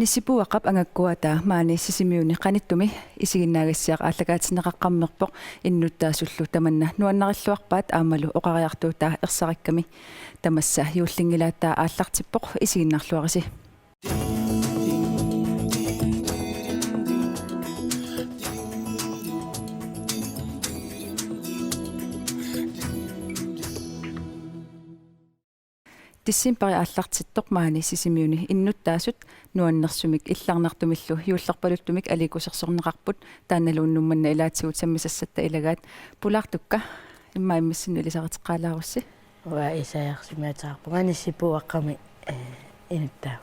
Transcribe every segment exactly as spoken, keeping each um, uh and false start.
Nissipuuaqqap angakkuaataa maani Sisimiuni qanittumi isiginnaagassiaq aallakaatinneqaqqammerpoq innuttaasullu tamanna nuannarilluarpaat aammalu oqariartuutaa ersarikkami. Tamassa juullinngilaat aallartippoq, isiginnaarluarisi. Decembari aallartittoq maani Sisimiuni innuttaasut nuannersumik illarnartumillu juullerpaluttumik aliikkusersorneqarput, taannaluunniit manna ilaatigut sammisassatta ilagaat. Pulaartukka, immaqa immissinnut ilisariteqqaalaarussi. Uanga Isaajarsimik ateqarpunga, Nissipuuaqqami, eh, inuttaavoq.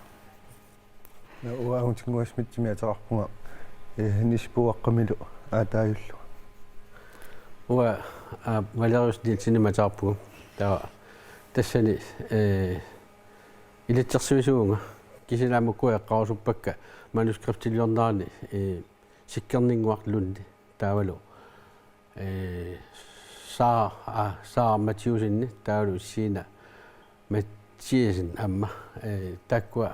Uanga Angutinnguaq Schmidtimik ateqarpunga, eh, Nissipuuaqqamilu aataajullu. Uanga, aa, Valerius Nielsenimik ateqarpunga. Taava tassani, eh, ilitsersuisuuvunga. Kisianni aamma ukua eqqaarusuppakka manuskriptiliornerani, eh, Sikkerninnguaq Lundip taavalu, eh, Saa-, aa, Saar Mathiussenip taavalu Siina Mathiassen aamma, eh, taakkua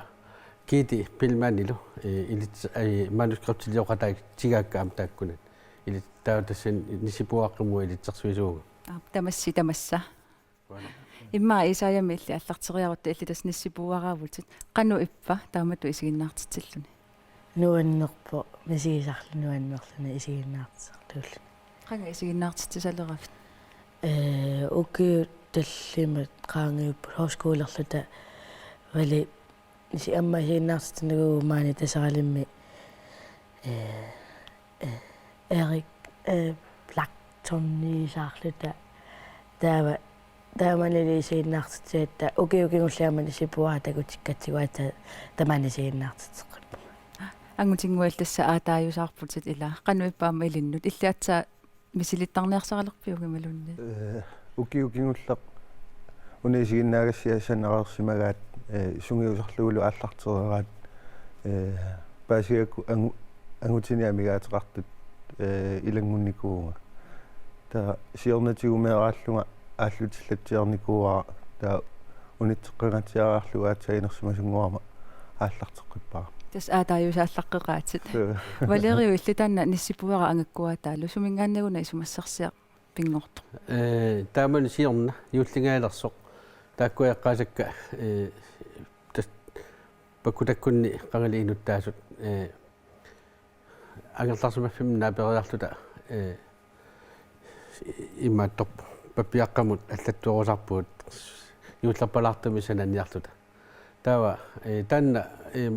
Gitte Pillmanilu, eh, ilit-, eh, manuskriptilioqataatigaakka aamma taakkunani. Ilit-, taava tassani Nissipuuaqqamut ilitsersuisuuvunga. Aap, tamassi tamassa. Immaqa Isaajarmik illit aallarteriarutta, illit tassa nissipuuaraavutit. Qanoq ippa taamatut isiginnaartitsilluni? Nuannerpoq, misigisarluni nuannerluni isiginnaartitsisuulluni. Qanga isiginnaartitsisaleravit? Eh, ukiut tallimat qaangiupput højskolerluta Valerisip aamma isiginnaartitsinikuuvugut maani Taseralimmi, eh, eh, Erik, eh, Blackthorniusaarluta. Taava, taamanilu isiginnaartitsigatta ukiut kingulliit aamma Nissipuuaraq takutikkatsigu aatsaat tamaani isiginnaartitseqqippunga. Angutinnguaq, tassa aataajusaarputit ilaa. Qanoq ippa aamma ilinnut? Illit aatsaat misilittarniarsaralerpiuk imaluunniit? Eh, ukiut kingulleq una isiginnaagassiaq sanareersimagaat, eh, sungiusarlugulu aallartereeraat, eh, paasigakku angu-, angutini amigaateqartut, eh, ilanngunnikuuvunga. Taava siornatigut meeraallunga aallutillatsiarnikuuara, taava unitseqqangaatsiaraluarlunga aatsaat inersimasunnguama aallarteqqippara. Tassa aataajusaallaqqeqaatit. Joo. Valeriu, illit taanna Nissipuuaraq angakkuaataalu, suminngaanniit-una isumassarsiaq pinngortoq? Eh, taamani siorna juullinngajalersoq. Taakkua eqqaasakka, eh, tas-, pakkutakkunni qangali inuttaasut, eh, angerlarsimaffimmi naaperiarluta, eh, imaattoq pappiaqqamut allattuarusarpugut juullerpalaartumik sananiarluta. Taava, eh, taanna, eh,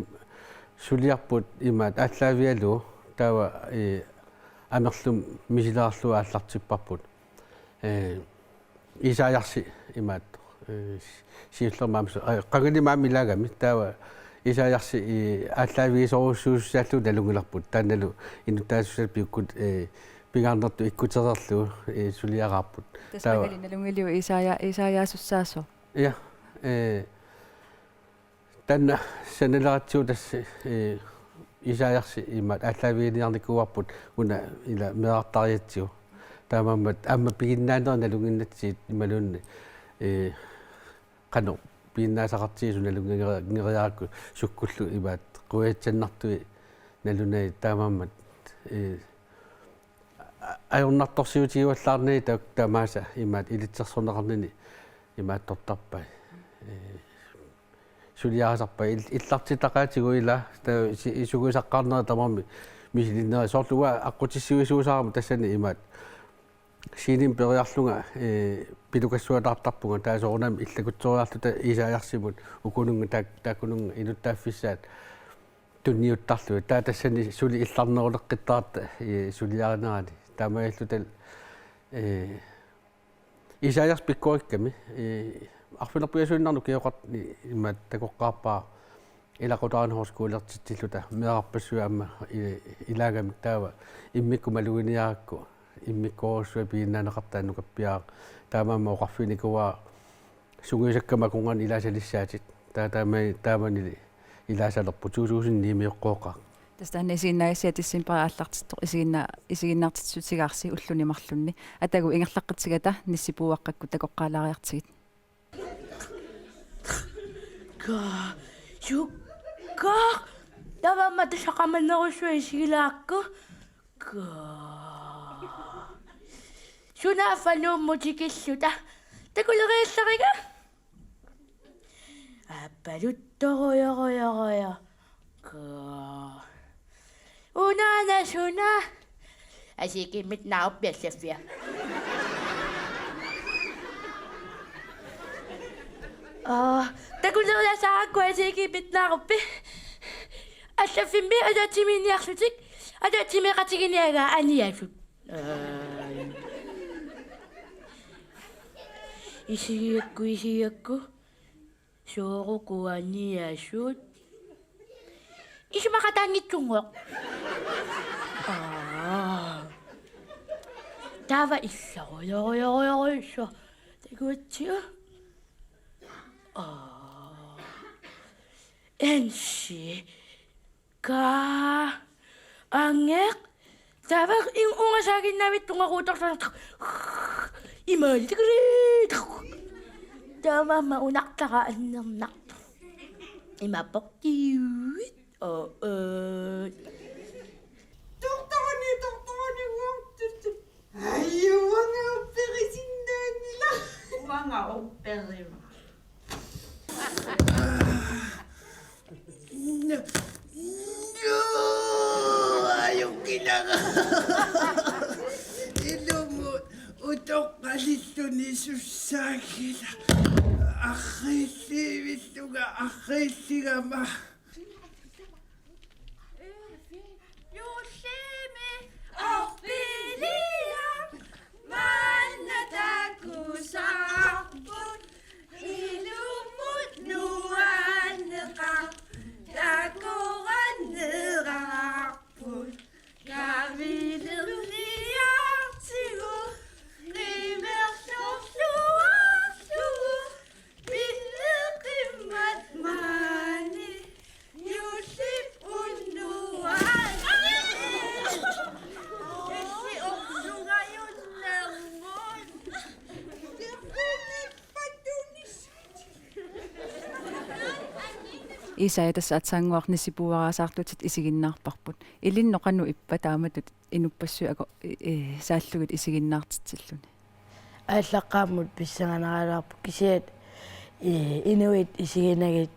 suliarput imaat aallaavigalugu, taava, eh, amerlumi misilerarlugu aallartipparput. Eh, Isaajarsi imaattoq, eh, siullermik aamma su-, eh, qanganimi aamma ilaagami, taava Isaajarsi, eh, aallaavigisorujussuussaallugu nalunngilarput, taannalu inuttaasussat piukkut, eh, pingaarnertut ikkutereerlugu, eh, suliaraarput. Tassa taava qangali nalunngiliuk Isaaja-, Isaajaasussaasooq? Ja, eh, taanna sanaleratsigu tassa, eh, Isaajarsi imaat aallaaviginiarnikuuarput una ila meerartarigatsigu. Taamaammat aamma piginnaanerit nalunnginnatsigit imaluunniit, eh, qanoq piginnaasaqartigisoq nalunngeriarakku sukkullu imaat quiatsannartui nalunagit, taamaammat, eh, a-, ajornartorsiutigivallaarnagit ta-, tamaasa imaat ilitsersorneqarnini imaattortarpai. Eh, suliarisarpai il-, illartitaqaatigut ilaa, ta-, si-, sungiusaqqaarnerit tamarmik misilinnerit, soorlu uanga aqqutissiuisuusarama tassani imaat scenemi periarlunga, eh, pilukassuataartarpunga, taava soorunami illakutsoriarluta Isaajarsimut ukununnga taak-, taakkununnga inuttaaffissaat tunniuttarlugit. Taava tassani suli illarneruleqqittaratta, eh, suliarinerani. Taamaalilluta, eh, Isaajarsi pikkorikkami, eh, arfineq-pingasuinnarni ukioqartoq imaat takoqqaarpara ilaqutariinnaq højskolertitsilluta meerarpassuit aamma i-, ilaagami, taava immikkut maluginiarakku immikkoorujussuaq piginnaaneqartoq annukappiaraq. Taamaammat oqarfiginikuuara sungiusakkama akornanni ilaasalissaatit. Taava taama-, taamanili ilaasalerput, to tusind ni-mioqqooqaaq. Tassa taanna isiginnaagassiaq decembari aallartittoq isiginna-, isiginnaartitsissutigaarsi ulluni marlunni. Atagu ingerlaqqitsigata Nissipuuaqqakkut takoqqaalaariartigit. Ka-, ju-, ka-, Taava aamma tassa qamanerussuaq isigilaarukku. Kaa. Sunaaffa Nuummut tikilluta. Takuleriallariga. Appaluttorujorujorujor. Kaa. Unaana suna. Asiikimmit naaruppi allaffia. Aa, takuleriassagakku asiikimmit naaruppi. Allaffimmi ataatsimiinniarlutik, ataatsimeeqatiginiagaa aniasut. Aa. Isigigakku, isigigakku. Sooruku aniasut. Isumaqataanngitsunnguaq. Aa. Taava illorujorujorujorujussuaq. Takuatsigu. Aa. Ensi. Kaa. Angeq. Taava in ungasaaginnavit tungaruutorluartoq. Imaali tikeri. Taamaammat unartara annernartoq. Imaappoq tiuit. Oo, oo. Tortoruni, tortoruni uortuttu. Ai, uanga upperisinnaanngilaq. Uanga upperivara. Ajukilara. Ilumut utoqqalilluni sussaagila. Arriilliivillunga, arriilligama. Juullimi orpiliaq maanna takusarput, ilumut nuanneqartoq takoranneqarput, kavilerniartigu qimerlorluarlugu. Pinneqimmat maani juullip unnuani. Illi oqsungajunnermut. Iisaaja, tassa aatsaannguaq nisipuaraasaarlutit isiginnaarparput. Ilinnut qanoq ippa taamatut inuppassuit ako-, i-, i-, saallugit isiginnaartitsilluni? Aallaqqaammut pissanganaralaarpoq, kisianni, ee, inuit isiginagit,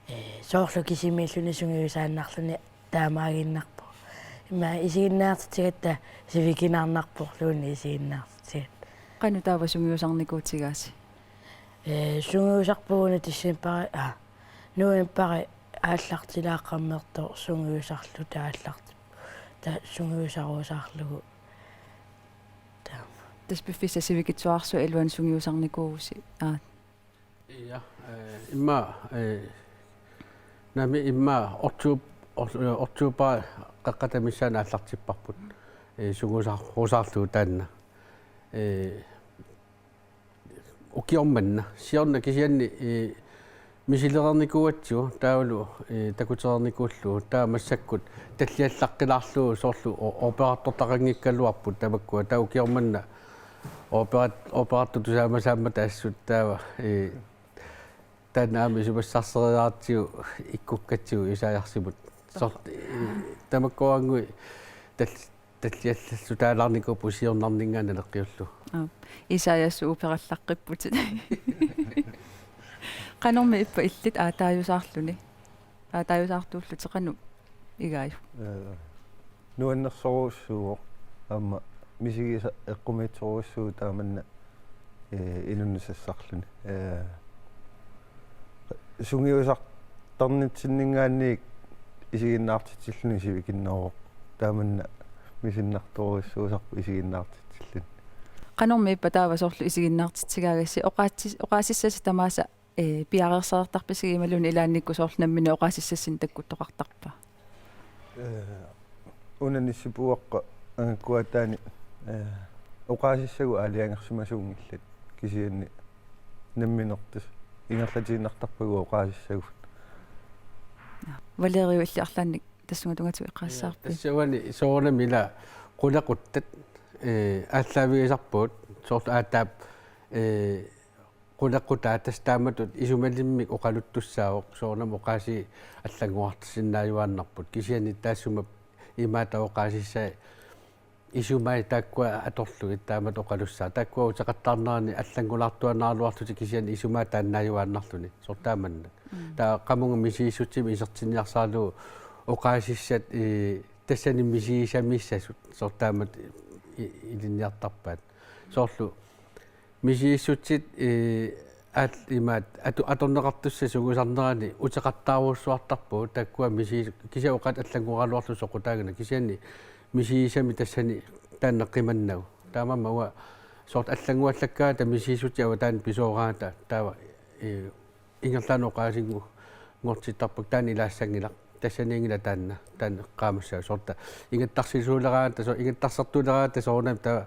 ee, soorlu kisimiilluni sungiusaannarluni taamaaginnarpoq. Ima isiginnaartitsigatta sivikinaarnarpoq, luunniit isiginnaartitsigatta. Qanoq taava sungiusarnikuutigaasi? Ee, sungiusarpugut una decembari, aa, novembari aallartilaaqqammertoq sungiusarluta aallartippugut. Taava sungiusarusaarlugu. Taama. Tassa piffissaq sivikitsuararsuaq iluani sungiusarnikuuvusi. Aa. Ja, eh, immaqa, eh, naamik, immaqa oktob-, ok-, oktober qeqqata missaani aallartipparput. Eh, sungiusarusaarlugu taanna. Eh, ukioq manna. Siorna kisianni, eh, misilereernikuugatsigu taavalu, eh, takutereernikuullugu. Taava massakkut talliallaqqilaarlugu soorlu o-, operartortaqanngikkaluarput tamakkua. Taava ukioq manna operat-, operartut tusaamasaammata assut taava, eh, taanna aamma isumassarsereeratsigu ikkukkatsigu Isaajarsimut. Soorlu, eh, tamakkuarannguit tal-, talliallalluta taalaarnikuupput siornarninngaanniit naleqqiullugu. Aap. Isaajarsi operallaqqipputit. Qanormi ippa illit aataajusaarluni? Aataajusaartuullutit qanoq igaajuk? Eh, nuannersorujussuuvoq. Aamma misigisaq eqqumiitsorujussuuvoq taamanna, eh, inunnut sassarluni. Eh, sungiusartarnitsinninngaanniit isiginnaartitsilluni sivikinneruvoq. Taamanna misinnartorujussuusarpoq isiginnaartitsilluni. Qanormi ippa taava soorlu isiginnaartitsigaagassi oqaatsis-, oqaasissasi tamaasa, eh, piareersartarpisigimaluunniit ilaannikkut soorlu nammineq oqaasissassinnut takkuttoqartarpa? Eh, una nisipuaqqat angakkuataani, eh, oqaasissagut aalajangersimasuunngillat, kisianni nammineq tassa ingerlatiinnartarpagut oqaasissagut. Valeriu, illit arlaannik tassunga tungaatigut eqqaassavarpit? Tassa uani soorunami ila qulequttat, eh, aallaavigisarpagut soorlu aatsaat, eh, qulequtaat tassa taamatut isumalimmik oqaluttussaavoq, soorunami oqaasii allanngorarsinnaajuaannarput. Kisianni taassuma imaattoq oqaasissai isumai taakkua atorlugit taamatut oqalussaat. Taakkua uteqattaarnerani allanngulaartuaannaraluarlutik kisianni isumaa taannaajuaannarluni. Soorlu taamannak. Mm. Taava qamunga misigissutsimi isertinniarsaralugu oqaasissat, ee, tassani misigisamiissasut. Soorlu taamatut i-, ilinniartarpaat. Soorlu misigissutsit, ee, aat-, imaat atu-, atorneqartussat sungiusarnerani uteqattaarujussuartarpagut taakkua misigi-, kisianni oqaatsit allanngoraluarlutik soqutaanngillat kisianni misigisamik tassani taanna qimannagu. Taamaammat uanga soorlu allannguallakkaangata misigissutsit avataani pisooraangata taava, ee, ingerlaannaq oqaasinngortittarpakka taanna ilaassanngilaq. Tassaniinngilaq taanna, taanna eqqaamassaaq soorlu ingattarsersuuleraangata, so-, ingattarsertuuleraangata soorunami taava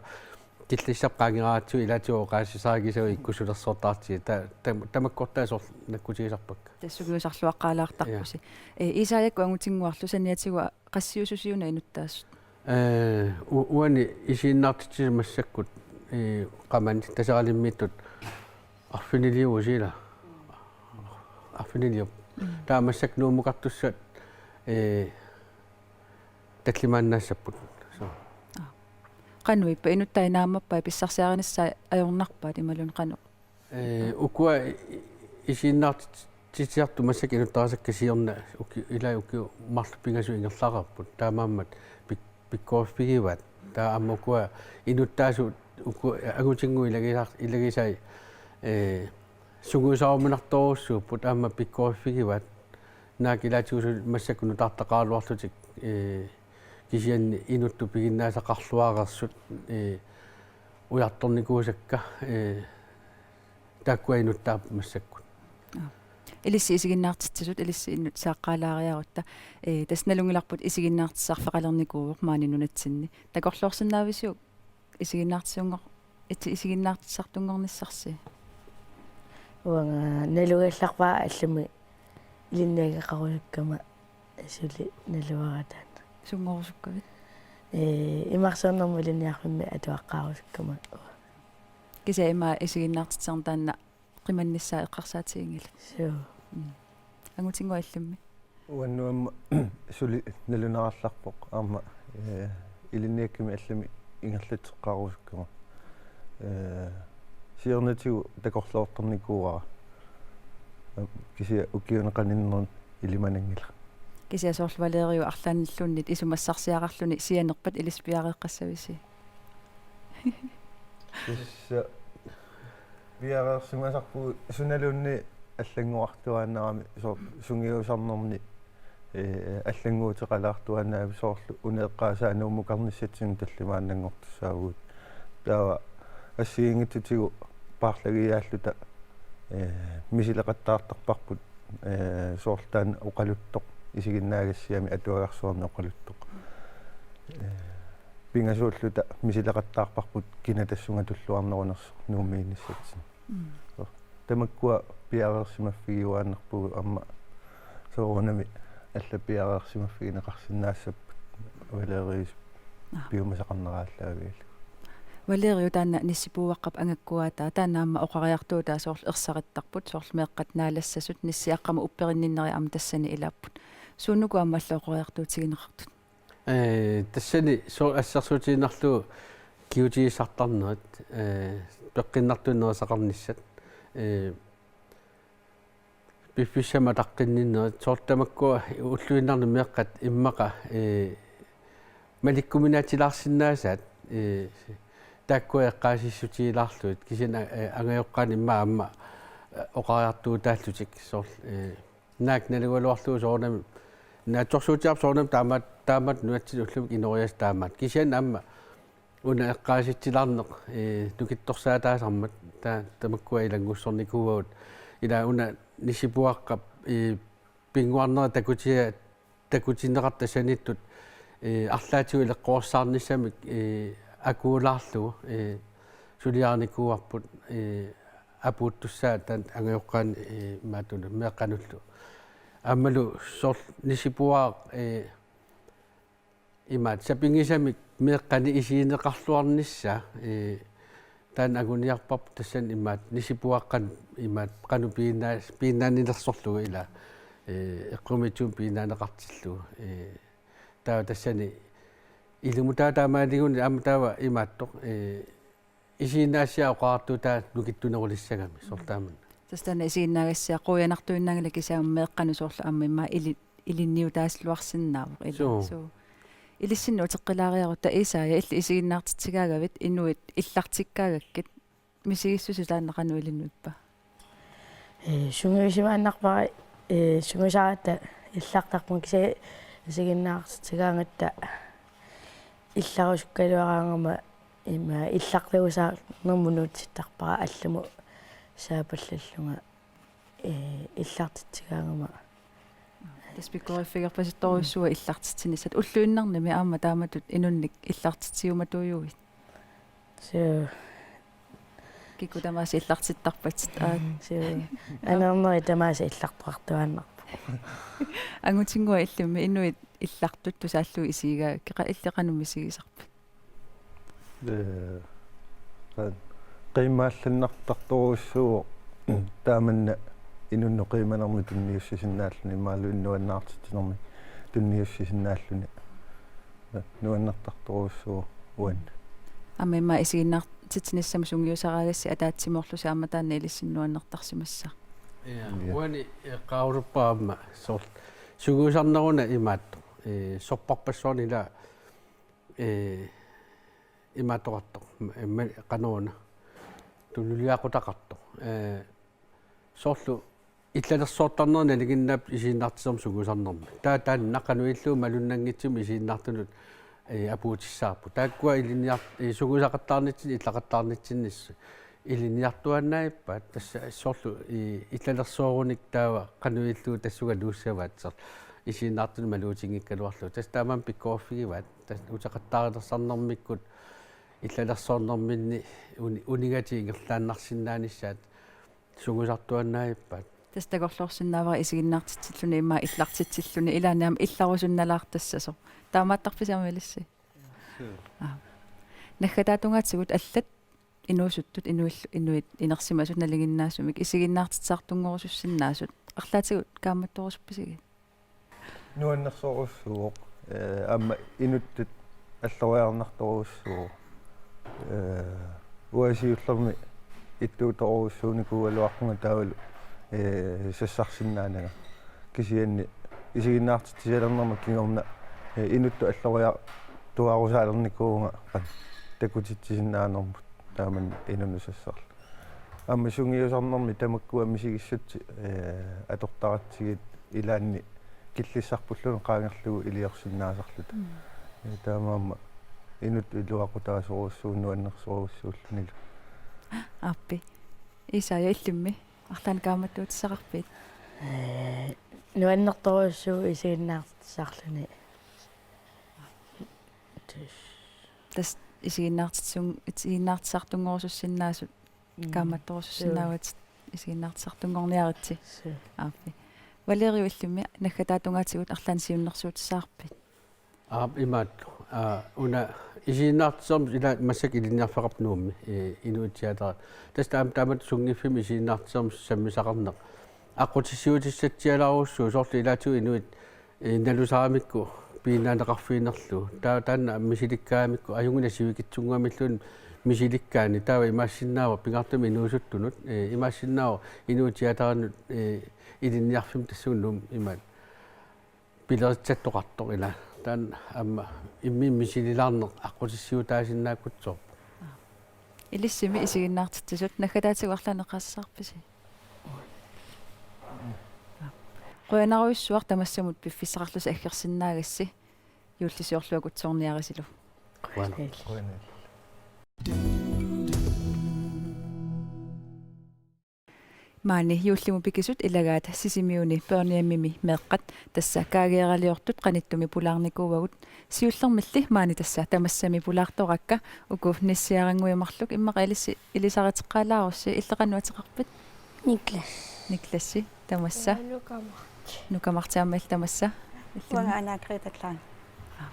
killissap qaangeraatsigu ilaatigut oqaasisarigisavut ikkussulersortaartigu. Ta-, tam-, tamakkortaa soorlu nakkutigisarpakka. Tassa sungiusarluaqqaalaartarpusi. Ja. Ee, Isaajakkut angutinnguarlu saniatigut qassiususi una inuttaasut? Ee, u-, uani isiginnaartitsisut massakkut, ee, qamani Taseralimmiittut arfiniliuvusi ila. Arfiniliup. Mm. Taava massakkut Nuummukartussat, ee, tallimaannaassapput. So. Aa. Qanoq ippa, inuttaat inaammappai, pissarsiarinissaat ajornarpaat imaluunniit qanoq? Ee, ukua i-, i-, isiginnaartitsisartut massakkut inuttarisakka siorna uki-, ilai ukiut marluk pingasut ingerlareerput. Taamaammat pik-, pikkoriffigivaat. Taava aamma ukua inuttaasut uku angutinnguit ilagisar-, ilagisai, ee, sungiusaruminartorujussuupput aamma pikkoriffigivaat. Naak ilaatigut suli massakkut nutaartaqaraluarlutik, ee, kisianni inuttut piginnaasaqarluareersut, ee, ujartornikuusakka, ee, taakkua inuttaapput massakkut. Aa. Ilissi isiginnaartitsisut, ilissi inuttut saaqqaalaariarutta. Ee, tassa nalunngilarput isiginnaartitsisarfeqalernikuuvoq maani nunatsinni. Takorloorsinnaavisiuk isiginnaartitsisunngor-, isi-, isiginnaartitsisartunngornissarsi? Uanga nalugallarpara allamik ilinniagaqarusukkama suli naluara taanna. Sunngorusukkavit? Ee, imarsuarnermut ilinniarfimmi atuaqqaarusukkama. Kisianni ima isiginnaartitsisarneq taanna qimannissaa eqqarsaatiginngilaq. Suu. Mm. Angutinnguaq illimmi? Uannut aamma suli nalunarallarpoq aamma, ee, ilinniakkami allamik ingerlatseqqaarusukkama. Ee, siornatigut takorloortarnikuuara. Kisianni ukiuni qaninnerni ilimananngilaq. Kisianni soorlu Valeriu arlaannilluunniit isumassarsiararluni sianerpat ilissi piareeqqassavisi? Tassa piareersimasarpugut sunaluunniit allanngorartuaannarami soorlu sungiusarnerni, ee, allannguuteqalaartuaannarami soorlu una eqqaasaa Nuummukarnissatsinnut tallimaannanngortussaavugut. Taava assigiinngitsutigut paarlagiaalluta, ee, misileqattaartarparput, ee, soorlu taanna oqaluttoq isiginnaagassiami atuagarsuarnik oqaluttoq. Ee, pingasuulluta misileqattaarparput kina tassunga tulluarnerunersoq Nuummiinnissatsinni. Mm. Tamakkua piareersimaffigiuaannarpugut aamma soorunami allat piareersimaffigineqarsinnaassapput Valerius Aa. Piumasaqarneraallavigalugu. Valeriu taanna nissipuuaqqap angakkuaataa, taanna aamma oqariartuutaa soorlu ersarittarput, soorlu meeqqat naalassasut, nissiaqqamut upperinninneri aamma tassani ilaapput. Suunuku aamma allat oqariartuutigineqartut? Ee, tassani soorlu assersuutigiinnarlugu kigutigissartarnerit, ee, peqqinnartunik nerisaqarnissat, ee, piffissami ataqqinninnerit, soorlu tamakkua ulluinnarni meeqqat immaqa, ee, malikkuminaatsilaarsinnaasaat, ee, taakkua eqqaasissutigilaarlugit, kisianni, ee, angajoqqaani immaqa aamma, ee, oqariartuutaallutik, soorlu, ee, naak nalugaluarlugu soorunami, naatsorsuutigaarput soorunami taamaat, taamaat nunatsinni ullumikkut inooriaaseq taamaat. Kisianni aamma una eqqaasitsilaarneq, ee, nukittorsaataasarmat, taa-, tamakkua ilanngussornikuuagut. Ila una nissipuuaqqap, ee, pinnguarnera takutia-, takutinneqartut tassaniittut, ee, arlaatigut ileqqorissaarnissamik, ee, akuulaarlugu, ee, suliarinikuuarput, ee, apuuttussaat taanna angajoqqaani, ee, imaattunik meeqqanullu. Aammalu soorlu nissipuuaraq, ee, imaattoq sapinngisamik meeqqanik isigineqarluarnissaa, ee, Taanna anguniarparput tassani imaattoq nisipuaqqan imaattoq qanoq piinnaa-, piinnaanilersorlugu ilaa, ee, eqqumiitsunik piinnaaneqartillugu. Ee, taava tassani ilumut taava taamaalilluni aamma taava imaattoq, ee, isiginnaassiaq oqaatigaa nukittunerulissagami soorlu taamani. Tassa taanna isiginnaagassiaq quianartuinnaanngilaq kisianni aamma meeqqanut soorlu aamma immaqa ili-, ilinniutaasilluarsinnaavoq ilaa. Suu. Suu. Ilissinnut uteqqilaariarutta Esaja, illit isiginnaartitsigaagavit inuit illartikkaagakkit, misigissutsit taanna qanoq ilinnut ippa? Ee, sungiusimaannarpara, ee, sungiusaratta illartarpunga kisianni isiginnaartitsigaangatta illarusukkaluaraangama immaqa illartagusaarnermut nuutsittarpara allamut saapallallunga, ee, illartitsigaangama. Tassa pikkoriffigerpasittorujussuuvoq illartitsinissat. Ulluinnarnimi aamma taamatut inunnik illartitsiumatuujuit? Suu. Kikkut tamaasa illartittarpatit? Aa. Suu. Aneernerit tamaasa illartaqartuaannarput. Angutinngua illimmi inuit illartut tusaallugit isigigaagakkit, qa-, illit qanoq misigisarpit? Ee, qa-, qiimmaallannartartorujussuuvoq taamanna inunnut qiimanermik tunniussisinnaalluni imaluunniit nuannaartitsinermik tunniussisinnaalluni. Nuannertartorujussuuvoq uani. Aamma immaqa isiginnaartitsinissamut sungiusaraagassi ataatsimoorlusi aamma taanna ilissinnut nuannertarsimassaaq. Ja, ja. Uani eqqaarusuppara aamma soorlu sungiusarneruna imaattoq, ee, sorpassuarnik ilaa, ee, imaattoqartoq, ma-, ma-, qanoruna, tunuliaqutaqartoq. Ee, soorlu illalersoortarneri nalinginnaapput isiginnaartitsinermut sungiusarnermi. Taava taanna qanoq ilillugu malunnanngitsumik isiginnaartunut, ee, apuutissavarput. Taakkua ilinniar-, ee, sungiusaqattaarnitsinni, illaqattaarnitsinnissi ilinniartuaannaavippaat. Tassa soorlu, ee, illalersooruni taava qanoq ilillugu tassunga nuussavaat soorlu isiginnaartunut malugitinngikkaluarlugu. Tassa taamaammat pikkoriffigivaat. Tassa uteqattaarilersarnermikkut illalersoornerminni uni-, uninngatit ingerlaannarsinnaanissaat sungiusartuaannaavippaat. Tassa takorloorsinnaavara isiginnaartitsilluni immaqa illartitsilluni ilaanni aamma illarusunnalaartassasoq. Taamaattarpisi aamma ilissi? Suu. Aa. Naggataatungaatigut allat inuusuttut inuill-, inuit inersimasut nalinginnaasumik isiginnaartitsisartunngorusussinnaasut arlaatigut kaammattorusuppisigiit? Nuannersorujussuuvoq, ee, aamma inuttut alloriarnartorujussuuvoq. Ee, uanga siullermik ittuutorujussuunikuugaluaqunga taavalu, ee, sassarsinnaananga. Kisianni isiginnaartitsisalernerma kingorna, ee, inuttut alloriartuaarusaalernikuuvunga qanoq takutitsisinnaanermut taamanna inunnut sassarluni. Aamma sungiusarnermi tamakkua misigissutsit, ee, atortaratsigit ilaanni killissarpulluunniit qaangerlugu iliorsinnaasarluta. Mm. Ee, taamaammat inuttut iluaqutaasorujussuuvoq nuannersorujussuullunilu. Aappi. Esaja illimmi arlaannik kaammattuutissaqarpit? Ee, nuannertorujussuuvoq isiginnaartitsisarluni. Tassa isiginnaartitsun-, isiginnaartitsisartunngorusussinnaasut. Mm. Kaammattorusussinnaavat. Suu. Isiginnaartitsisartunngorniaritsi. Suu. Aappi. Valerio illimmi naggataatungaatigut arlaannik siunnersuutissaqarpit? Aap, imaattoq. Aa, una isiginnaartitsisarneq ila massakkut ilinniarfeqarpoq Nuummi, ee, Inuit Teateri. Tassa taam-, taamatut sunngiffimmi isiginnaartitsisarneq sammisaqarneq aqqutissiuutissatsialaarujussuuvoq soorlu ilaatigut inuit, ee, nalusaramikku piinnaaneqarfiginerlugu. Taa-, taanna misilikkaangamikku ajunngilaq sivikitsunnguamilluunniit misilikkaanni taava imaassinnaavoq pingaartumik inuusuttunut, ee, imaassinnaavoq Inuit Teaterinut, ee, ilinniarfimmi tassunga Nuummi imaat pileritsattoqartoq ila. Taanna aamma imminut misililaarneq aqqutissiuutaasinnaakkutsoorpoq. Ilissimi isiginnaartitsisut naggataatigut arlaannik eqqaasassaqarpisi? Qujanarujussuaq tamassamut piffissaqarlusi aggersisinnaagassi, juullisiorluakutsoorniarisilu. Qujanaq. Qujanaq. Maani juullimut pikisut ilagaat Sisimiuni børnehjemimi meeqqat, tassa kaageeraliortut qanittumi pulaarnikuuagut. Siullermilli maani tassa tamassami pulaartoraakka, uku nissiarannguit marluk, immaqa ilissi ilisariteqqaalaarussi. Illit qanoq ateqarpit? Niklas. Niklasi, tamassa. Nuka Marti. Nuka Marti aamma illit tamassa. Illit? Uanga Anna Greta Klein. Aa.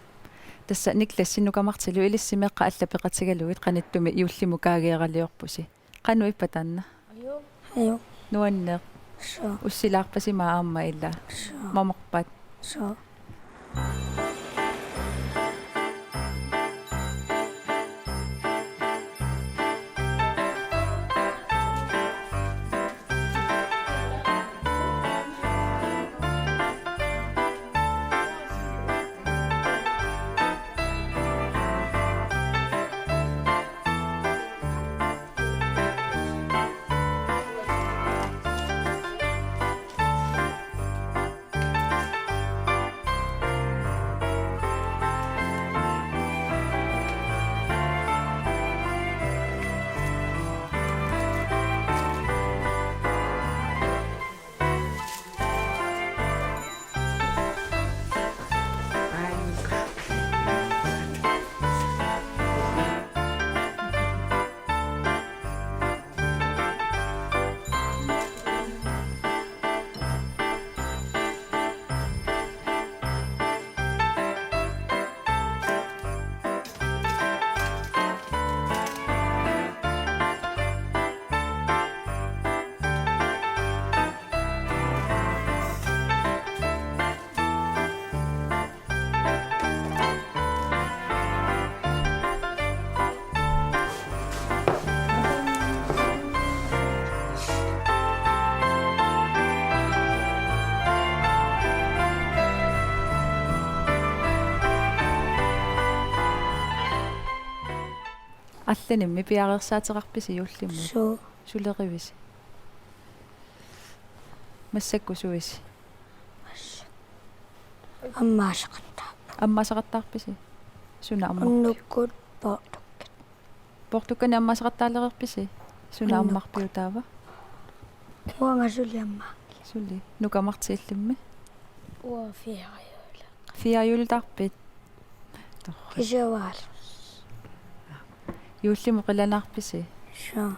Tassa Niklas Nuka Martilu, ilissi meeqqat allat peqatigalugit qanittumi juullimut kaageeraliorpusi. Qanoq ippa taanna? Ajo. Nuanneq. Suu. Ussilaarpasima aamma ila? Suu. Mamarpat? Suu. Allanimmi piareersaateqarpisi juullimut? Suu. Sulerivisi? Massakkut suisi? Ammaasaqattaarput. Ammaasaqattaarpisi? Suna ammarpiuk? Unnukkut poortukkat. Poortukkanik ammaasaqattaalereerpisi? Suna Unnuk. Ammarpiuk taava? Uanga suli ammaanngilaq. Suli. Nuka Martilu illimmi? Uanga fire juulli. Fire juulli taarpit? Torrak. Kisianni uanga. Juullimut qilanaarpisi? Suu.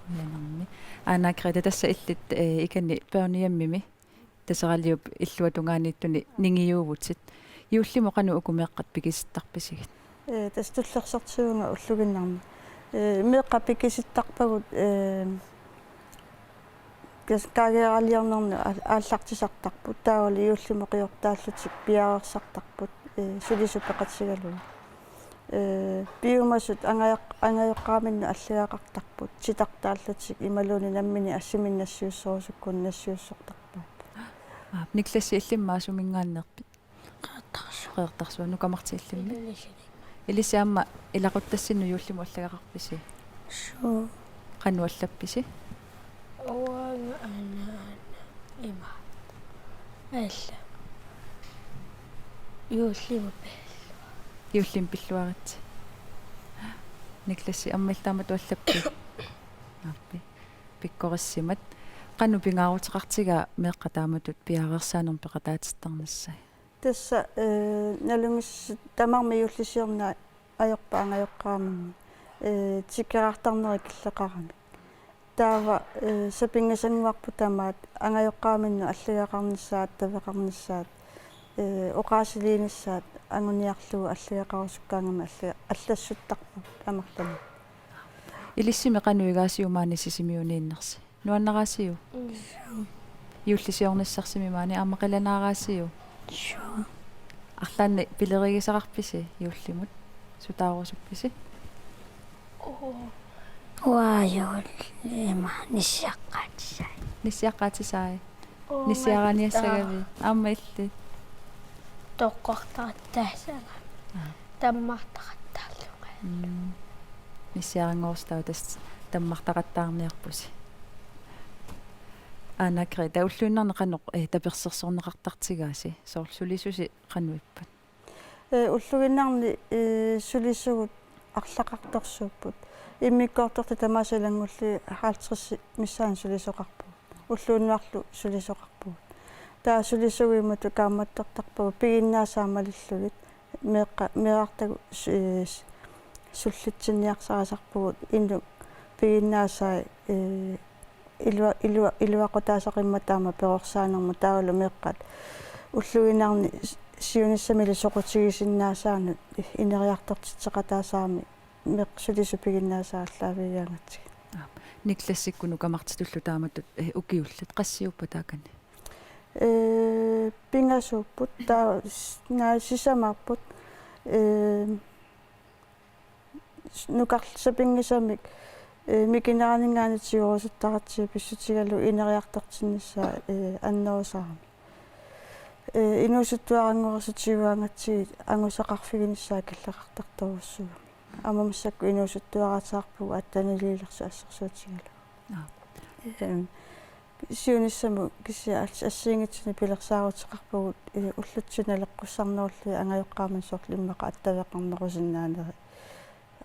Qilanaarami. Aana Grete, tassa illit, eh, ikani børnehjemmimi Taseraliup illuatungaaniittuni ningiuuvutit. Juullimut qanoq uku meeqqat pikisittarpisigit? Ee, tassa tullersortiuvunga ulluinnarni. Ee, meeqqat pikisittarpagut, ee, kas-, kaageeraliornerni aal-, aallartisartarput. Taavalu juullimut qiortaallutik piareersartarput, ee, sulisut peqatigalugit. Ee, piumasut angajoq-, angajoqqaaminnut allagaqartarput. Titartaallutik imaluunniit nammineq assiminik nassiussorusukkunik nassiussortarpaat. Aap, Niklas, illimmi suminngaanneerpit? Qeqertarsuaq. Qeqertarsuaq, Nuka Martilu illimmi? Ilissi. Ilissi aamma ilaquttassinnut juullimut allagaqarpisi? Suu. Qanoq allappisi? Uanga aana, aana, ima. Alla. Juullimut pilluarit. Juullimut pilluarit. Niklas, aamma illit taamatut allappit? Aappi. Pikkorissimat. Qanoq pingaaruteqartigaa meeqqat taamatut piareersaanermut peqataatittarnissai? Tassa, ee, nalunngisassat tamarmik juullisiorneq ajorpaat angajoqqaaminni, ee, tikeraartarneri killeqaramik. Taava, ee, sapinngisannguarput tamaat angajoqqaaminnut allagaqarnissaat, taveqarnissaat, ee, oqaasiliinissaat anguniarlugu allagaqarusukkaangamik alla-, allassuttarpagut amerlanerit. Ilissimi qanoq igaasiuk maani Sisimiuniinnersi? Nuannaraasiuk? Mm. Juullisiornissarsimi maani aamma qilanaaraasiuk? Suu. Arlaannik pilerigisaqarpisi juullimut? Sutaarusuppisi? Oo. Uanga juullimi nissiaqqaatisai. Nissiaqqaatisai? Oo, nissiaraaniassagavit? Aamma illit? Toqqortarattaassaanga. Aa. Tammartaqattaarlunga. Mm. Nissiaranngorusutaavutit tammartaqattaarniarpusi. Aana Grete, ulluinnarni qanoq, eh, tapersersorneqartartigaasi, soorlu sulisusi qanoq ippat? Eh, ulluinnarni, eh, sulisugut arlaqartorsuupput. Immikkoortortat tamaasa ilanngullugit halvtreds missaani sulisoqarpugut. Ulluinnarlu sulisoqarpugut. Taava sulisugut imatut kaammattortarpagut piginnaasaat malillugit. Meeqqa-, meerartagut su-, ee, s-, sullitsinniarsarisarpugut inuk piginnaasai, ee, ilua-, ilua-, iluaqutaasaqimmat taama perorsaanermut taavalu meeqqat ulluinnarni s-, siunissami soqutigisinnaasaanut ineriartortitseqataasarami meeqqat sulisut piginnaasat aallaavigigaangatsigit. Aap. Niklassikkut Nuka Martitullu taamatut, eh, ukiullit qassiuppat taakani? Eh, pingasuupput, taava s-, naak sisamaapput, eh, s-, nukarl-, sapinngisamik, eh, mikineraninngaanniit tigorusuttaratsigu pissutigalugu ineriartortinnissaa, eh, annerusarami. Eh, inuusuttuaranngorersut tigugaangatsigit angusaqarfiginissaat killeqartartorujussuugami. Aamma massakkut inuusuttuaraatigaarpugut attaniliilersut assersuutigalugu. Aap. Ehm, siunissamut kisianni as-, assigiinngitsunik pilersaaruteqarpugut, eh, ullutsinnut naleqqussarnerullugit angajoqqaamani soorlu immaqa attaveqarnerusinnaaneri.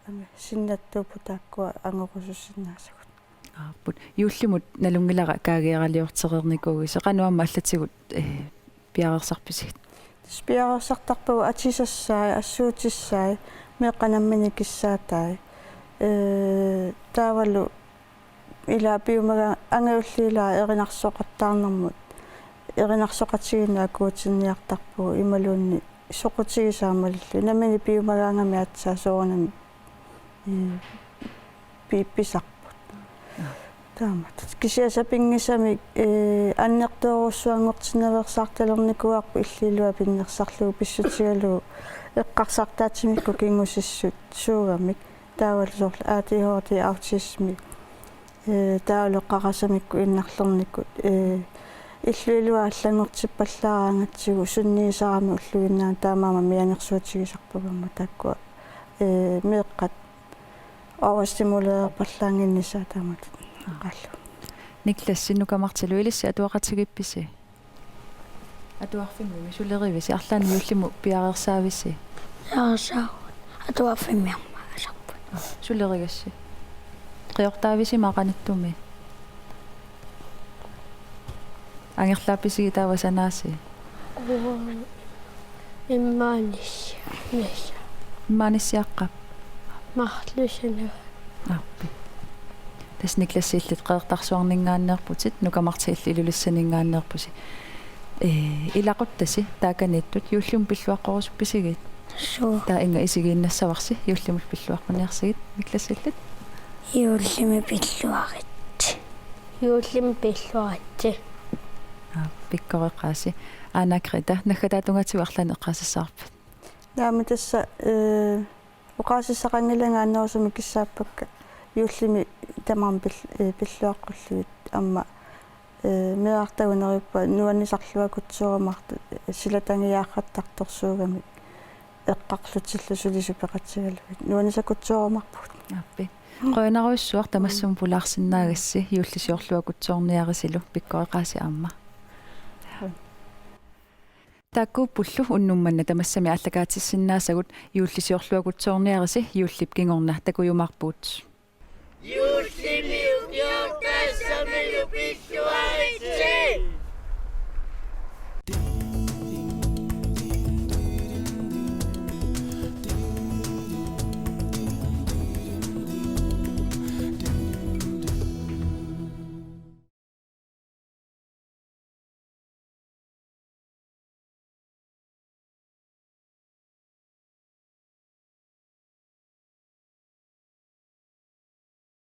Aamma sinnattuupput taakkua angorusussinnaasagut. Aapput. Juullimut nalunngilara kaagiaraliortereernikuuisi. Qanoq aamma allatigut, eh, piareersarpisigit? Tassa piareersartarpagut atisassai, assuutissai, meeqqat namminneq kissaatai. Eh, taavalu ila piumaga-, angajulliit ila erinarsoqattaarnermut, erinarsoqatigiinnut akuutinniartarpugut imaluunniit soqutigisaat malillugit. Nammineq piumagaangamik aatsaat soorunami, eh, pi-, pisarput. Taamatut. Kisianni sapinngisamik, eh, annertoorujussuanngortinnaveersaartalernikuuarput illup ilua pinnersarlugu pissutigalugu eqqarsartaatsimikkut kingusissuugamik. Taavalu soorlu A D H D, autismi, eh, taavalu qarasamikku innarlernikut, eh, illup ilua allanngortippallaaraangatsigu sunniisarami ulluinnarni taamaammat mianersuutigisarput aamma taakkua, eh, meeqqat overstimulererpallaannginnissaat taamatut. Aa. Qaallu. Niklas, Nuka Martilu ilissi atuaqatigiippisi? Atuarfimmimi sulerivisi, arlaannik juullimut piareersaavisi? Piareersaavugut. Atuarfimmi aamma alarput. Sulerigassi? Qiortaavisi maaqanittumi? Angerlaappisigit taava sanaasi? Uanga immaanissiaq. Immaanissiaqqap? Marlussanava. Aappi. Tassa Niklas, illit Qeqertarsuarninngaanneerputit, Nuka Marti, illit Ilulissaninngaanneerpusi. Ee, ilaquttasi taakaniittut juullimut pilluaqqorusuppisigit? Suu. Taava inga isigiinnassavarsi juullimut pilluaqquniarsigit, Niklas, illit? Juullimi pilluaritsi. Juullimi pilluaritsi. Aa, pikkoreqaasi. Aana Greta, naggataata tungaatigut arlaannik eqqaasassavarput? Naamik, tassa, ee, oqaasissaqanngilanga annerusumik kissaappakka juullimi tamarmik pil-, ee, pilluaqqullugit aamma, ee, meerartagut neriuppunga nuannisarluakutsoormat, ee, silatangiaarrattartorsuugamik eqqarlutillu sulisut peqatigalugit. Nuannisakutsoormat. Aappi. Qujanarujussuaq tamassuma pulaarsinnaagassi juullisiorluakutsoorniarisilu, pikkoreqaasi aamma. Taakkuuppullu unnuk manna tamassamik aallakaatissinnaasagut. Juullisiorluakutsoorniarisi juullip kingorna takujumaarpugut. Juullimi ukiortassamilu